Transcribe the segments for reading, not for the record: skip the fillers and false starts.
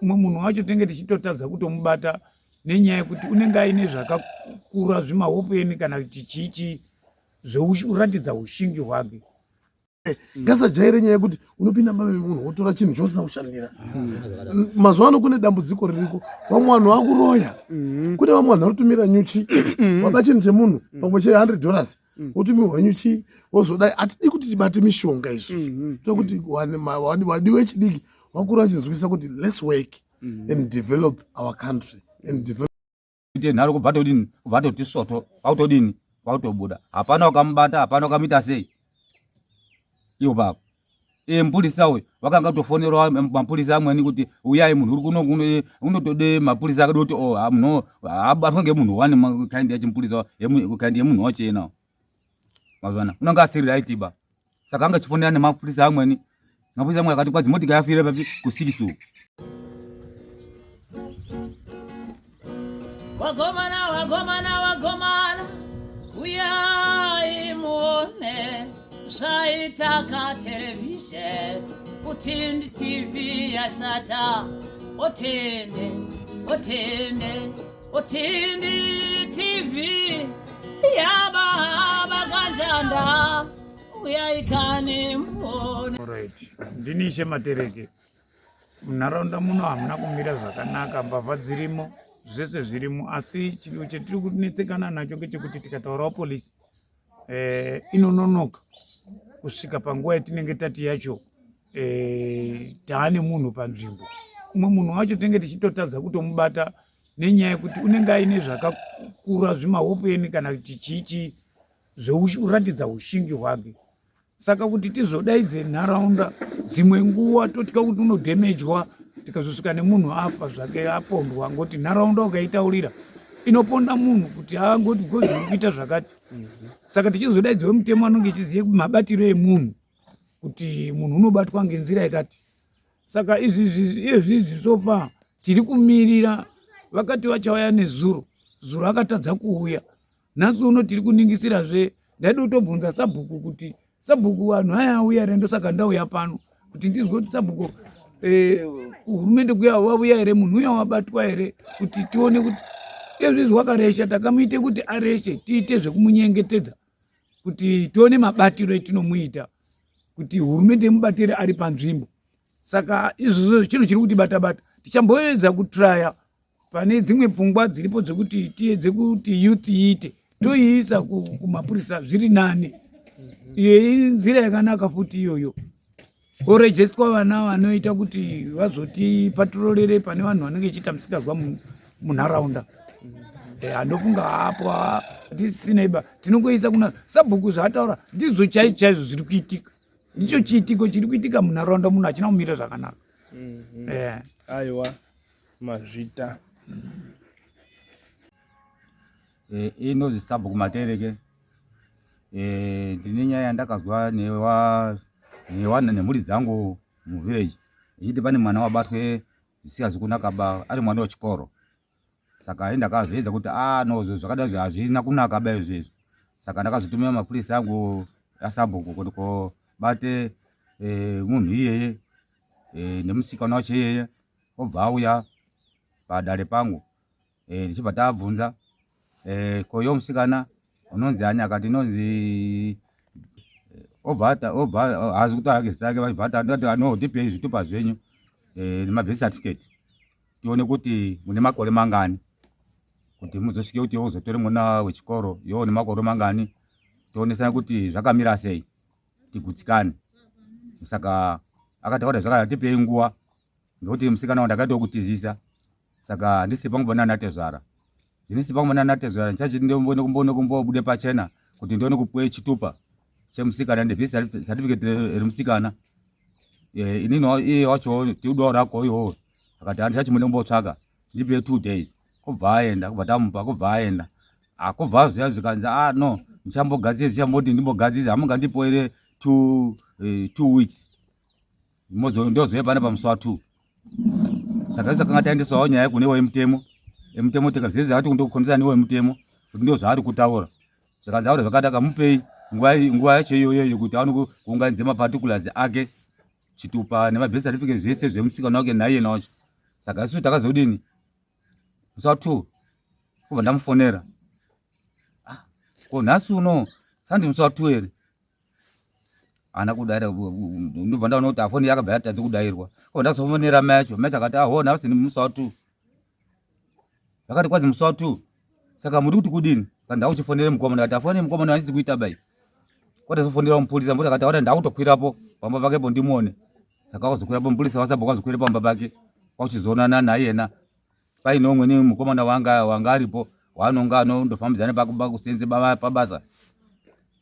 Umwe munhu wacho tinenge tichitotadza kutomubata nenyaya yekuti unenge aine zvakakura zvimahopeni kana kuti chichi zvekuratidza ushingi hwake. Eh, ngasajaire nyaya yekuti unopinda mba memunhu wotora chinhu chousina kushandira. Mazuva ano kune dambudziko ririko, vamwe vanhu vakuroya. Kune vamwe vanhu vanotumira nyuchi, waba chinhu chemunhu pamwe che 100 dollars, wotumirwa nyuchi wozodai. Hatidi kuti tibate mishonga isusu, toda kuti wadi wechidiki vakuru vachinzwisisa kuti let's work and develop our country and develop Ite nharo kubva todini, kubva toti svoto, kwakutodini, kwakutobuda. Hapana wakamubata, hapana wakamuita sei. Iwo baba. E mupurisa uyu wakanga kutofonerwa mapurisa amweni kuti uyai munhu uri kuno kuno e, unotode mapurisa akadi kuti oh ha, munhu abatwa ngemunhu wani kind yechimupurisa kind yemunhu wachena. Mazwana unanga asiri right ba. Saka anga achifonera nemapurisa amweni. Mapurisa amwe akati kwazi motika yafira papi ku 6 uku. Wagomana, wagomana, wagomana, uyai muone zvaitaka television utindi TV yashata otende otende Utindi TV yababa kanjanda uyaikani muone. Alright. Ndini Ishe Matereke. Munharaunda muno hamuna kumira zvakanaka, mbavha dzirimo, zvese zvirimo, asi chinhu chatiri kunetsekana nacho ngechekuti tikataurawo polisi eh, inononoka kusvika panguva yatinenge tati yacho eh, taane munhu panzvimbo. Umwe munhu wacho tinenge tichitotadza kutomubata nenyaya yekuti unenge aine zvakakura zvimahopeni kana kuti chichi zvekuratidza ushingi hwake. Saka kuti tizodaidze nharaunda dzimwe nguva totya kuti unodhemejwa tikazosvika nemunhu afa zvake apondwa, ngoti nharaunda ukaitaurira inoponda munhu kuti angoti because uri kuita zvakati. Saka tichizodaidzwa mutemo anonge echiziva mabatiro emunhu kuti munhu unobatwa ngenzira yakati. Saka izvi so far tiri kumirira, vakati vachauya nezuro, zuro akatadza kuuya. Nhasi uno tiri kuningisirazve, ndaida kutobvunza sabhuku kuti sabhuku vanhu aya auya here, ndosaka ndauya pano kuti ndizwe kuti sabhuku eh, kuhurumende kuya wauya here, munhu uya wabatwa here, kuti tione kuti izvizvi wakaresha, takamuite kuti areshe, tiite zvekumunyengetedza kuti tione mabatiro etinomuita kuti hurumende imubatire ari panzvimbo. Saka izvozvo chinhu chiri kutibata bata, tichamboedza kutraya pane dzimwe pfungwa dziripo dzekuti tiedze kuti youth iite toiisa kumapurisa zviri nani. Iyo inzira yakanaka futi iyoyo, orejestwa vana vanoita kuti vazoti patrolere pane vanhu vanenge ichiita misikazwa munharaunda. Handofunga hapo tisina iba tinongoisa kuna sabhuku zvaataura ndizvo chaizvo chaizvo zviri kuitika, ndicho chiitiko chiri kuitika munharaunda muno, hachina kumira zvakanaka. Aiwa, mazvita. Inozi sabhuku Matereke. Ndine nyaya yandakazwa nemhuri dzangu muvillage ichiti pane mwana wabatwe zvisingazi kunaka ba, ari mwana wechikoro. Saka ini ndakazoedza kuti ah no, zvakadai hazvina kunaka ba izvezvi. Saka ndakazotumira mapurisa angu asabhuku kuti kobate munhu iyeye nemusikana wacho iyeye, obva auya padare pangu. Ndichibva tabvunza ko yo musikana unonzi ani, akati inonzi obva haazi kutaura hake zita rake, vachibva ndati no, ndipei zvitupa zvenyu nemabirth certificate tione kuti mune makore mangani, kuti muzosvike kuti uzotore mwana wechikoro iwe une makore mangani, tionesana kuti zvakamira sei tigutsikane. Saka akataura zvakati tipei nguva nekuti musikana wangu ndakaita kutizisa, saka handisi pangu pana natezvara, ndinisi pangu pana natezvara ndichachiti ndimboone kumbobude pachena kuti ndione kupuwe chitupa chemusikana nebirth certificate remusikana. Inini iye wacho tiudawo rako iwowo, akati handichachimude kumbotsvaka, ndipe 2 days. Kubva aenda, kubva tamupa, kubva aenda akubva zviya zvikanzi ah no, ndichambogadzira, ndichamboti ndimbogadzirisa, hamungandipo here 2 weeks, ndozouya pana pamusi wa 2. Saka izvo takanga taendesawo nyaya kune wemutemo, emutemo tika zvese zvakati kundokondesa newemutemo kuti ndo zvaari kutaura. Zvikanzi aure zvakati akamupei nguva yacho iyoyo yekuti aone kuunganidza maparticulars ake, chitupa nemabirth certificate zvese zvemusikana wake naiye wacho. Saka isusu takazodini musi wa 2 kubva ndamufonera, ah, ko nhasi uno sandi musi wa 2 here? Haana kudaira, ndobva ndaona kuti afoni yakabva yatadza kudairwa. Ko ndazofonera mai acho, mai acho akati aho nhasi ni musi wa 2. Vakati kwazi musi wa 2, saka muri kuti kudini? Kana ndakuchifonera mukoma, ndakati afone mukoma handisi kuita bai. Kwatazofonera mupurisa, mupurisa akati aona ndakutokwirapo pamba pakepo ndimuone. Saka wazokwirapo mupurisa wasabva kwazokwira pamba pake kwakuchizoonana naiyena paine umweni mukomana wanga wanga aripo waanonga anondofambidzana pakusenze pabasa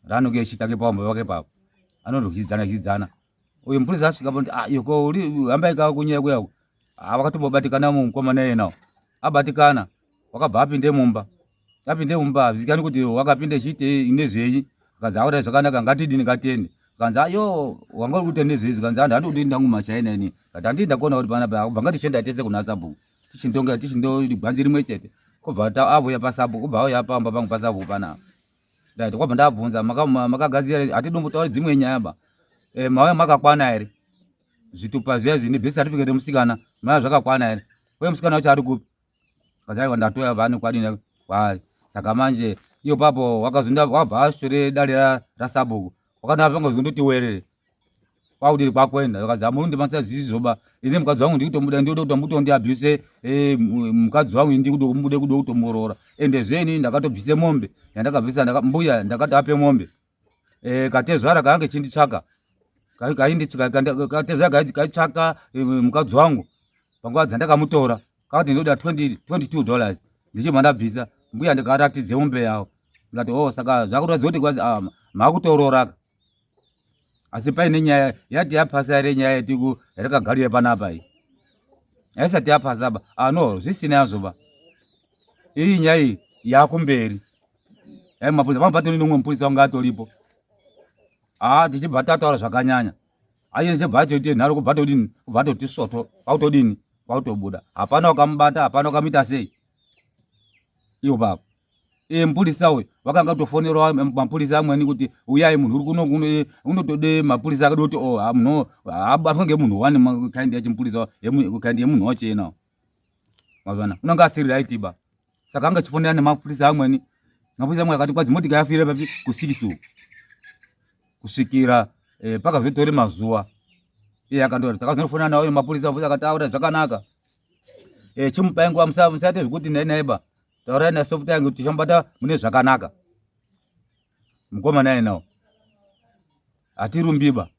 raanonge echitake pamba pake papo anondodyidzana dyidzana. Uyu mupurisa asvika po ah, yoko uri hambai ka kunyaya kuya uku. Ah, wakatombobatikana mukomana iyena abatikana wakabva apinde mumba, apinde mumba hazvizikanwi kuti wakapinde chiite nezvenyi. Akanzi aura zvakanaka, ngatidini, ngatiende. Akanzi ayo wanga uri kuita nezvei? Zvikanzi anhu handodi ndangu machaina ini kati handii ndakuona kuti panapa kubva ngatichienda tese kuna sabhuku tichindonga tichindogwanzi rimwe chete. Kubva avuya pasabhuku, kubva auya pamba pangu pasabhuku panapa ndaiti kwabva ndabvunza makagadzira hatidombotauri dzimwe nyaya ba e, mauya makakwana here zvitupa zviya zvine birth certificate musikana mauya zvakakwana here uye musikana wacho ari kupi? Kazaiwa ndatoya vani kwadini kwaari. Saka manje iyo papo wakazonda wabva ashure dare rasabhuku wakanava panga zondoti werere kwakudiri kwakwenda vakazi amurundi masa zvizoba ini mukadzi wangu ndikutomuda ndikuda kuti mutondi abuse eh, mukadzi wangu ndikuda kumuda kuda kutomuroora ende zveni ndakatobvise mombe yandakabvisa mbuya ndakati ape mombe eh, katezvara kaange chinditsvaka katezvara kaitsvaka eh, mukadzi wangu panguva dzandakamutora kakati ndoda 22 dollars ndichibva ndabvisa mbuya ndikaratidze mombe yavo ndikati oh saka zvakuratidza kuti kwazi ah, makutororaka asi paine nyaya yati yapasa here nyaya yetiku yatakagarira panapa iyi haisati yapasa ba ah no zvisina yazvo ba iyi nyaya iyi yakumberi ai mapurisa pamwe patori nomwe mupurisa wanga atoripo ah tichibva tataura zvakanyanya aye ndichibva atoite nharo kubva todini kubva toti svoto kwakutodini kwakutobuda hapana wakamubata hapana wakamuita sei iwo baba e mupurisa uyu vakanga kutofonerwa mapurisa amweni kuti uyai munhu uri kuno eh, unotode mapurisa akada kuti oh, munhu abatwa ngemunhu wani kind yechimupurisa kind yemunhu wacho yena mazvana unenge asiri right ba saka anga achifonera nemapurisa amweni mapurisa amwe akati kwazi motika yafira papi kusikisi uku kusvikira eh, pakazotore mazuva iye akandoti takazonofonera nawo mapurisa mapurisa akati aura zvakanaka eh, chimupai nguva musaite zvekuti nai naiba taurai nasoft yangu tichambata mune zvakanaka mukomana ainawo hatirumbiba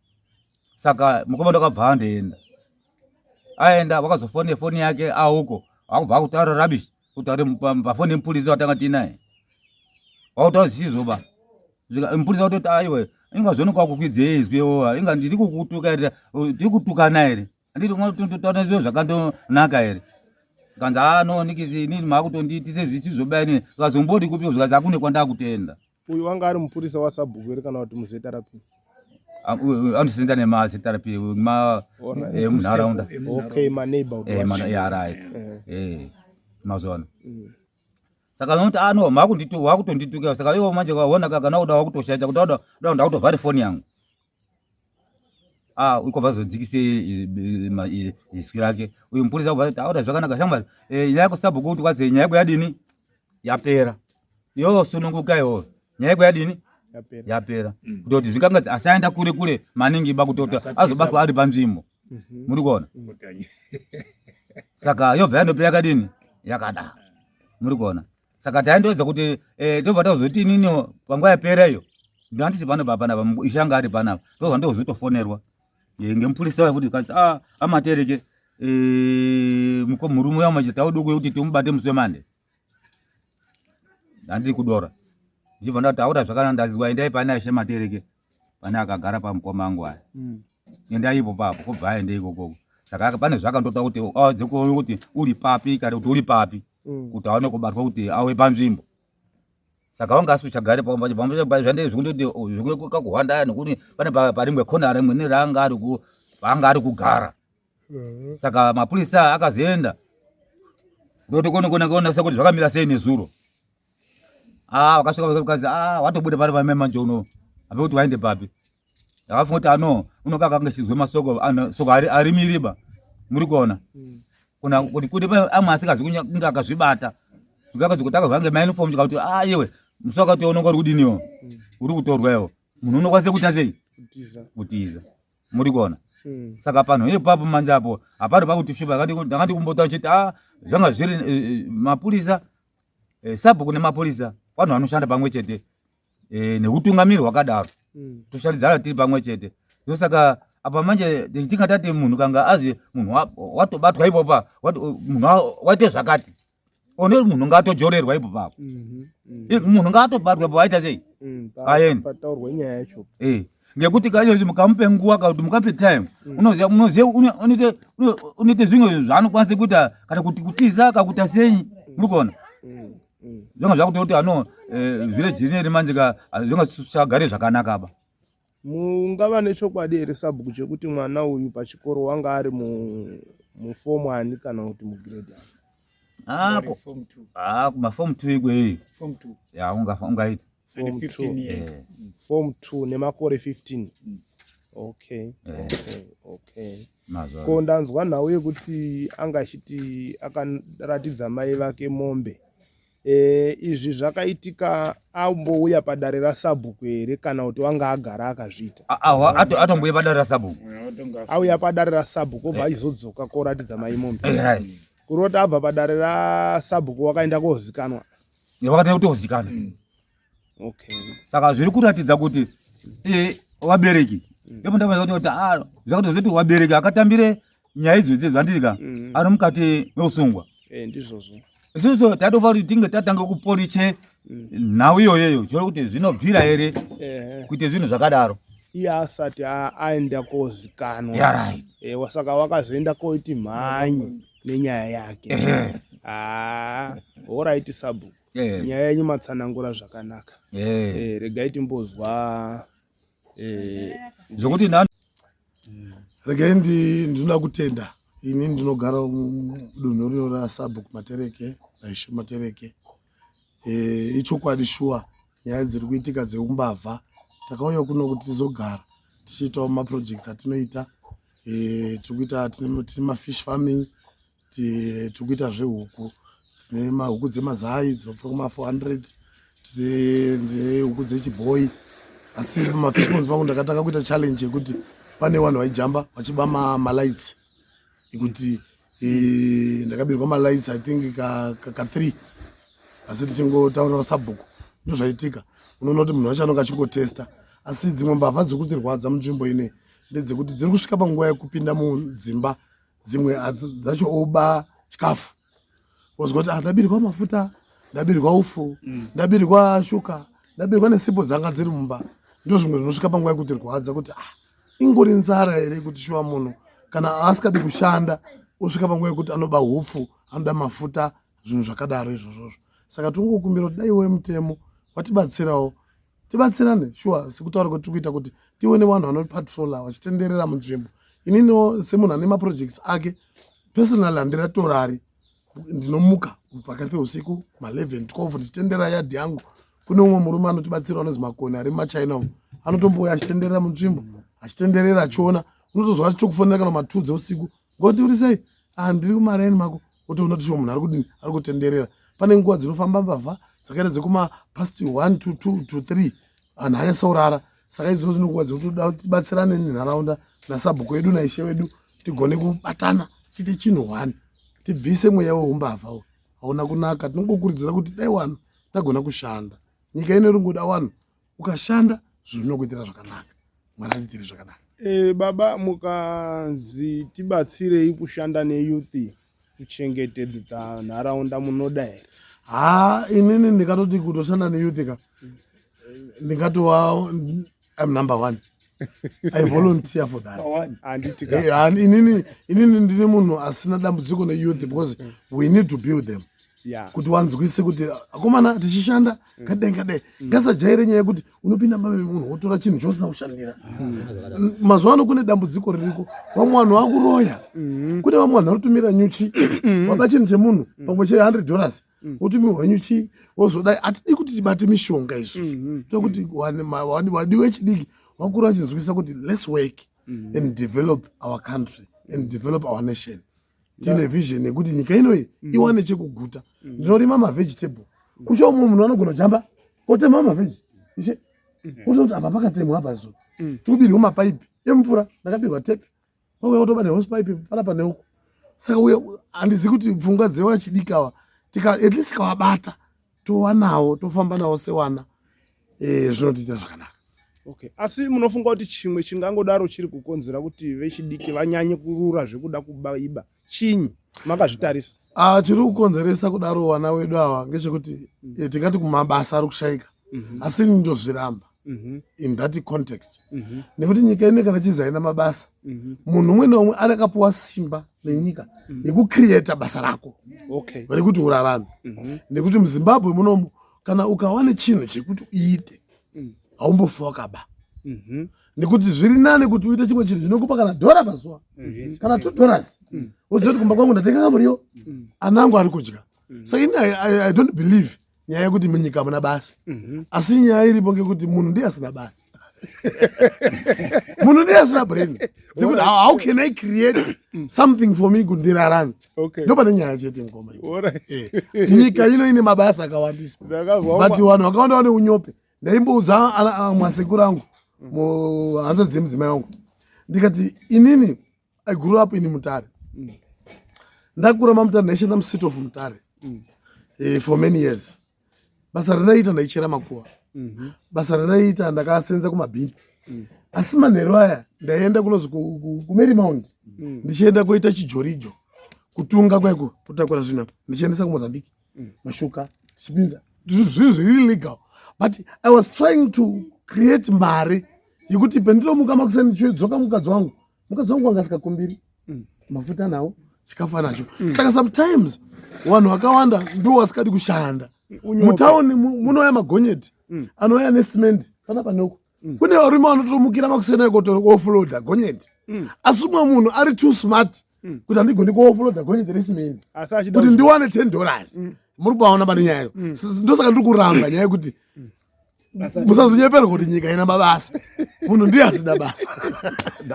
saka mukomana wakabva andoenda aenda wakazofone foni yake auko akubva akutaura rabish kutaura pafoni yemupurisa watanga tiinaye wakutaura zvisizvoba mupurisa watoti aiwe inga zvonokwa kukwidze izwi inga ndiri kukutuka here tiri kutukana here Anditi ungatondotaura zviro zvakandonaka here? Kanzi haa no nikisi inini makutondiitise zvisi zvoba inini. Zikazombodi kupi zvikanzi hakune kwandakutenda. Uyu wanga ari mupurisa wasabhuku here kana kuti muZRP? Anosenda nemaZRP ma eh, munharaunda. Okay, ma neighborhood eh, watch. Yeah, right. Eh. eh mazuva ano. Mm. Saka vanoti ah no makunditu wakutondituka saka iwo manje waona kana uda wakutoshaita kuti uda uda ndakutovhare foni yangu. ah uko vazodzikise izwi rake uyu mupurisa kubva taura zvakanaka shamwari eh, nyaya kusabhuku kuti kwazi nyaya yako yadini yapera iwewe sununguka iwewe nyaya yako yadini yapera mm. kutoti zvikanga asaenda kure kure maningi ba kutoti azobatwa ari panzvimbo mhm. muri kuona mm. saka yobva yandopera yakadini yakada muri kuona saka taindoedza kuti eh, tobva tazoti inini panguva yapera iyo ndandisi pano panapa ishe anga ari panapa ndobva ndozotofonerwa eh, ngemupurisa uya futi kanzi ah, amatereke eh, murume uya manje tauda kuye kuti timubate musi wemande ndandiri kudora ndichibva ndati taura zvakanaka ndazizwa endai pane ishe matereke pane akagara pamukoma angu aya mm. endai ipo papo kobva aende ikokoko saka pane zvakandoda kuti aedze kuona kuti uri papi kana kuti uri papi mm. kuti aone kubatwa kuti awe panzvimbo saka wanga asi uchagare pazvande zvekundoti oh, zvekukakuhwanda nekuti pane parimwe kona rimwe neraanga ari paanga ari kugara mm. saka mapurisa akazoenda ndoti kone kone kuona sekuti zvakamira sei nezuro ah wakasvika vakazi ah watobuda pari pamai manje uno ape kuti waende papi ndakafunga kuti ano unoka akanga chizwe masoko ano soko ari ari miriba muri kuona mm. Kuna kuti kuti pa amwe asikazi kunge akazvibata. Zvikazi kuti akazvange mauniform chikakuti ah iwe musi wakati unonga uri kudiniwo? Uri kutorwa iwo. Munhu unokwanisa kuita sei? Kutiza. Kutiza. Muri kuona? Mm. Saka panhu ipapo manje apo hapari pakuti shupa ndakati kumbota chiti ah zvanga zviri mapurisa sabhuku nemapurisa vanhu vanoshanda pamwe chete neutungamiri hwakadaro. Toshandidzana tiri pamwe chete. Ndosaka apa manje tingatati munhu kanga azi munhu watobatwa ipopa munhu waite zvakati one munhu ngatojorerwa ipo papo. Munhu ngaatobatwa ipo waita sei? Aende. Pataurwa nyaya yacho. Ngekuti kaizvozvi mukamupe nguva kana kuti mukamupe time, unoziva unoziva unoite unoite zvimwe zvaanokwanisa kuita kana kuti kutiza kana kuita sei, muri kuona? Zvanga zvakutoti ano village rineri manje ka zvanga zvisagare zvakanaka apa. Mungava nechokwadi here sabhuku chekuti mwana uyu pachikoro wanga ari mufomu ani kana kuti mugrade ani? Ah, Form 2. Ah, kuma form 2 ikweyo. Form 2. Ya, ungaita. And Form 15 2. years. Form 2 nemakore 15. Okay. Okay. Mazwa. Ko ndanzwa nhau yekuti anga achiti akaratidza mai vake mombe. Izvi zvakaitika ambouya padare rasabhuku here kana kuti wanga agara akazviita? Atombuye padare rasabhuku. Auya padare rasabhuku obva achizodzoka koratidza mai mombe. Right. Kuroti abva padare rasabhuku wakaenda kozikanwa. Wakatanga kutozikanwa. Okay. Saka zviri kuratidza kuti vabereki ndipo ndavaza kuti ah zvakatozoti vabereki akatambire nyaya idzodzi zvandika ari mukati meusungwa. Ndizvozvo. Isusu tatofa kuti tinge tatanga kupoliche nhau iyoyoyo chero kuti zvinobvira here kuite zvinhu zvakadaro. Iye asati aenda kozikanwa. Yeah, right. Saka wakazoenda koiti mhanyi nenyaya yake. Ah, alright sabhuku. Nyaya yenyu matsanangura zvakanaka. Regai timbozwa zvokuti regai ndinoda kutenda. Ini ndinogara mudunhu rino rasabhuku Matereke naIshe Matereke. Ichokwadi shuwa nyaya dziri kuitika dzeumbavha. Takauya kuno kuti tizogara tichiitawo maprojects atinoita. Tiri kuita tine mafish farming, tiri kuita zvehuku, tine mahuku dzemazai dzinopfuura kuma 400, tine huku dzechibhoi. Asi pamafish ponds pangu ndakatanga kuita challenge yekuti pane vanhu vaijamba vachiba malights ekuti ndakabirwa malights I think ka 3 asi tichingotaurirawo sabhuku ndozvaitika. Unoona kuti munhu wacho anonge achingotesta. Asi dzimwe mbavha dziri kutirwadza munzvimbo ine ndedzekuti dziri kusvika panguva yekupinda mudzimba dzimwe dzacho oba chikafu. Wozwa kuti ndabirwa mafuta, ndabirwa ufu, ndabirwa shuka, ndabirwa nesipo dzanga dziri mumba. Ndizvo zvimwe zvinosvika panguva yekutirwadza kuti ingori nzara here kuti shuwa munhu kana asikadi kushanda osvika panguva yekuti anoba hupfu, anoda mafuta, zvinhu zvakadaro izvozvozvo. Saka tinongokumbira kuti dai wemutemo watibatsirawo, tibatsirane shuwa sekutaura kwatiri kuita kuti tione vanhu vanopatrola vachitenderera munzvimbo. Ininiwo semunhu ane maprojects ake personally handiratorari, ndinomuka pakati peusiku ma11 12 ndichitenderera yadhi yangu. Kune umwe murume anotibatsira anonzi Makoni ari mumaChina umu, anotombouya achitenderera munzvimbo achitenderera achiona. Unotozwa achitokufonera kana ma2 dzeusiku, ngoti uri sei? Ndiri kumaraini mako. Wotoona kuti shuwa munhu ari kudini, ari kutenderera. Pane nguva dzinofamba mbavha dzakaita dzekuma past 1 to 2 to 3 vanhu anyatsourara. Saka idzodzo dzinonguva dzekuti toda kuti tibatsirane nenharaunda nasabhuku edu naishe wedu tigone kubatana tiite chinhu one, tibvise mweya weumbavha uyu. Hauna kunaka. Tinongokurudzira kuti dai vanhu tagona kushanda. Nyika ino iri kungoda vanhu, ukashanda zvinhu zvinokuitira zvakanaka. Mwari atiitire zvakanaka. Baba, mukanzi tibatsirei kushanda neyouth kuchengetedza nharaunda munoda here? Ha, inini ndingatoti kutoshanda neyouth ka ndingatova I'm number 1. I volunteer for that. Handiti ka. Inini ndine munhu asina dambudziko neyouth because we need to build them. Kuti wanzwise kuti akomana tichishanda kadai kadai. Ngasajaire nyaya yekuti unopinda mumba memunhu wotora chinhu chausina kushandira. Mazuva ano kune dambudziko ririko. Vamwe vanhu vakuroya. Kune vamwe vanhu vanotumira nyuchi. Waba chinhu chemunhu pamwe che hundred dollars. Wotumirwa nyuchi wozodai. Hatidi kuti tibate mishonga isusu. Toda kuti wadi wechidiki vakuru vachinzwisisa kuti let's work and develop our country and develop our nation. Tine vision yekuti nyika inoyi iwane chekuguta. Ndinorima mavegetable. Kusho umwe munhu anogona kujamba kotema maveji ishe, ototi apa pakatemwa apa so tikubirwa mapaipi emvura, ndakabirwa tepi kwauya kutoba nehosepipe panapa neuku. Saka uye handizi kuti pfungwa dzewachidikawa tika at least kawabata towanawo tofamba nawo sewana, zvinotiitira zvakanaka. Okay, asi munofunga kuti chimwe chingangodaro chiri kukonzera kuti vechidiki vanyanye kurura zvekuda kubaiba chinyi, makazvitarisa? Ah, chiri kukonzeresa kudaro vana wedu ava ngechekuti tingati kumabasa ari kushaika, asi ini ndozviramba in that context, nekuti nyika ine kana chizaina mabasa, munhu umwe neumwe ari akapuwa simba nenyika yekucreata basa rako rekuti urarame, nekuti muZimbabwe munomu kana ukawa nechinhu chekuti uite, haumbofi wakaba, nekuti zviri nane kuti uite chimwe chinhu chinokupa kana dhora pazuva kana $2, woziva kuti kumba kwangu ndatenga kamuriwo, ana angu ari kudya. Saka ini I don't believe nyaya yekuti munyika hamuna basa, asi nyaya iripo ngekuti munhu ndiye asina basa, munhu ndiye asina brain dzekuti how can I create something for me kuti ndirarame. Ndo pane nyaya chete, mukoma. Nyika ino ine mabasa akawandisa, Ndakazwa but vanhu vakawanda vane unyope. Ndaimboudza mwasekuru angu, muhanzvadzi dzemudzimai wangu, ndikati inini I grew up in Mutare. Ndakura maMutare, ndaishanda muCity of Mutare for many years. Basa randaiita, ndaichera makuva. Basa randaiita, ndakasenza kumabhini. Asi manheru aya ndaienda kunozi kuMarymount, ndichienda kuita chijorijo, kutunga kwaiko, kutakura zvinhu apa ndichiendesa kuMozambique, mashuka tichipinza zvinhu zviri legal. But I was trying to create mari yekuti pendinomuka makuseni chidzoka, mukadzi wangu anga asikakumbiri mafuta nawo, chikafu anacho. Saka sometimes vanhu vakawanda ndo vasikadi kushanda. Mutauni munouya magonyeti anouya nesimendi kana panoko kune varume vanotomukira makuseni ekoto offloada gonyeti, asi umwe munhu ari too smart kuti handigoni kuoffloada gonyeti resimendi Asi achida kuti ndiwane $10. Muri kuvaona pane nyayo. Ndosaka ndiri kuramba nyaya yekuti musazonyeperwa kuti nyika ina mabasa, munhu ndiye asina basa.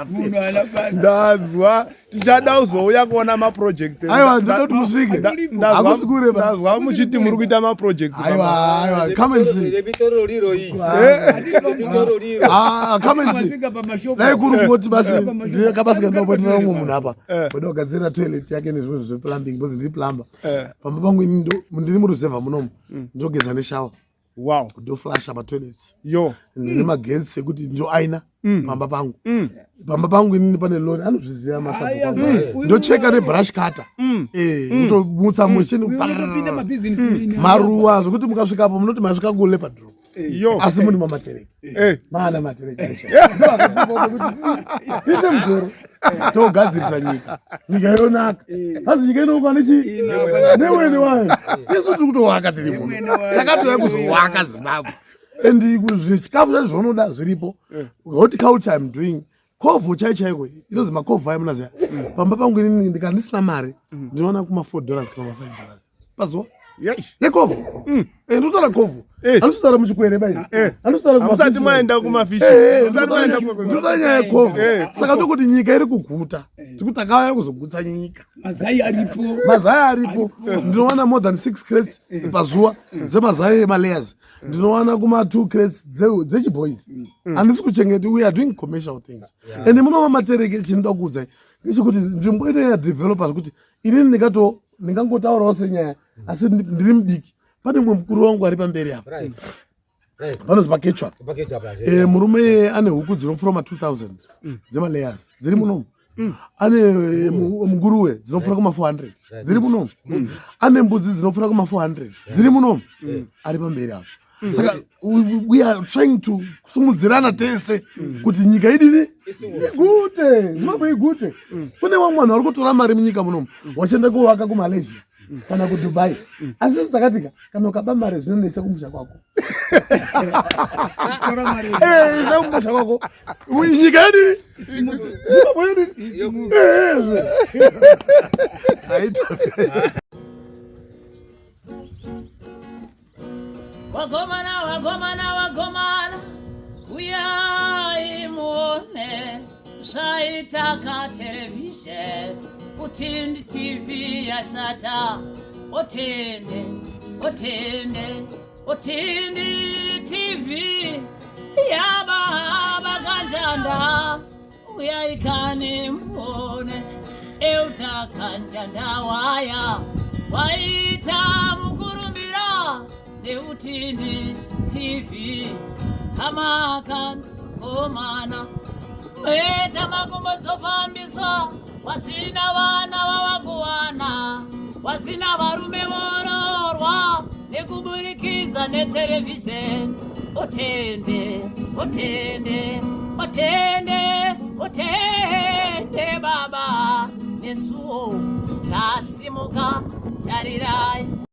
Munhu ana basa. Ndazwa tichada kuzouya kuona maprojects. Aiwa, ndoda kuti musvike. Hakusi kure ba. Ndazwa muchiti muri kuita maprojects. Aiwa, aiwa, come and see. Rebitororiro iyi. Ah, come and see. Masvika pamashopu. Dai kuri kungoti basi ndine kabasa kandinobatira umwe munhu apa kuda kugadzira toilet yake nezvimwe zveplumbing, because ndiri plumber. Pamba pangu ini ndiri muruzevha munomu, ndinogeza neshower, ndoflasha patoilets. Ndine magetsi ekuti ndoaina pamba pangu. Pamba pangu inini pane loni, anozviziva Aya, masabhuku. uyu Ndocheka nebrush cutter, kutomutsa muchini. Uyu unotopinda mabhizinesi. Maruwa zvekuti mukasvikapo munoti masvika kuLeopard. Asi muni maMatereke, maana Matereke ise musoro togadzirisa nyika, nyika yonaka. Asi nyika inoukwa nechi nemwene wayo. Isu tiri kutowaka tiri muno, takatouya kuzowaka Zimbabwe, and zvikafu zvacho zvaunoda zviripo. Horticulture I'm doing, kovho chai chaiko inonzi makovho aya munaziya. Pamba pangu inini ndikana ndisina mari ndinoona kuma $4 kana kuma $5 pazuva yekovho. Ndinotaura kovho, handisitaura muchikwere bai, handisitaura. Hamusati maenda kumafishi. Ndinotaura nyaya yekovho. Saka ndokuti nyika iri kuguta, tikuti takauya kuzogutsa nyika. Mazai aripo. Mazai aripo. Ndinowana more than six crates pazuva dzemazai emalayers, ndinowana kuma two crates dzechiboys. Handisi kuchengeti, we are doing commercial things. And munova Matereke, chinoda kuudzai ndechekuti nzvimbo ino yadevelopa zvekuti inini ndingangotaurawo senyaya, asi ndiri mudiki. Pane mumwe mukuru wangu ari pamberi apa, panozi paKetchup. Murume iyeye ane huku dzinopfuura ma2000 dzemalayers dziri munomu, ane nguruwe dzinopfuura kuma400 dziri munomu, ane mbudzi dzinopfuura kuma400 dziri munomu, ari pamberi apo. Saka we are trying to kusumudzirana tese kuti nyika idini, igute, Zimbabwe igute. Kune vamwe vanhu vari kutora mari munyika munomu vachienda kuvaka kuMalaysia kana kuDubai, asi isu takatika kana ukaba mari zvinonetsa kumusha kwako. Tora mari. Isa kumusha kwako. Nyika yedini, Zimbabwe yedini. Aita. Wagomana, wagomana, wagomana, uyai muone zvaitaka television kuti. Utindi TV yashata. Otende, otende, Utindi TV yababa kanjanda uyaikane muone euta kanjanda waya waita mukurumbira neutindi TV hamakan komana meta makumbo dzofambiswa wasina vana vavakuwana wasina varume vororwa nekuburikidza neterevhizheni otende otende otende otende baba nesuwo tasimuka tarirai.